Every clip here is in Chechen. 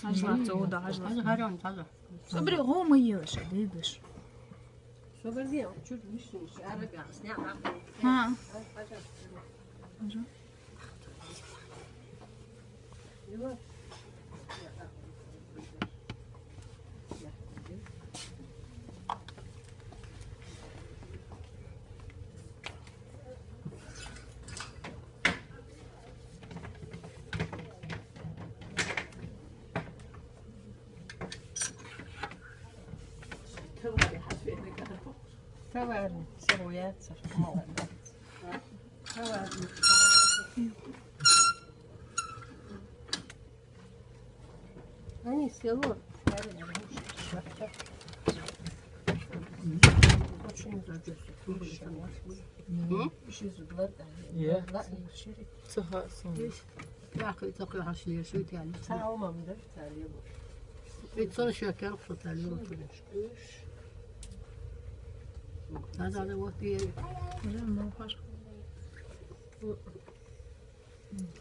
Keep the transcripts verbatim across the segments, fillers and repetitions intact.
Хьажал, цо да, хьажал. Хьажал, хьажал, хьажал. Собри, гӀо ма йила ша, дедаш. Собри, чуть выше, ара газ, не, а. Ха. Хьажал. Товарный, сырой, молодец. Товарный. Они село. Очень зажёсто. М? Ещё из угла, да. Е. Ладно, шире. Цаха сон. Здесь. Я хочу такой хаш лежу, я не знаю. Цао мамда, цао лего. Ведь сон ещё как что-то лего. Да, да, да, вот и. Уже много хаш.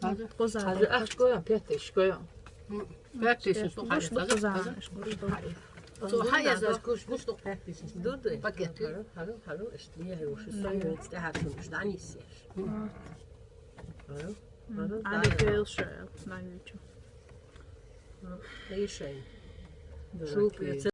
Хаза. Хаза, ах, школа, пять тысяч школа. М, пять тысяч, что Буш хаза, ду хаза, хаза. Хаза. Буш ду хаза. Со хая за куш, буш ду пять тысяч. Ду, ду. Пакет. Харо, харо, харо, ишт, не, харо, шо, со, не, ишт, харо, шо, ишт, ишт, ишт. Харо, харо, Али харо. Фейл шо, на ючу. Ишай. Шо, пять.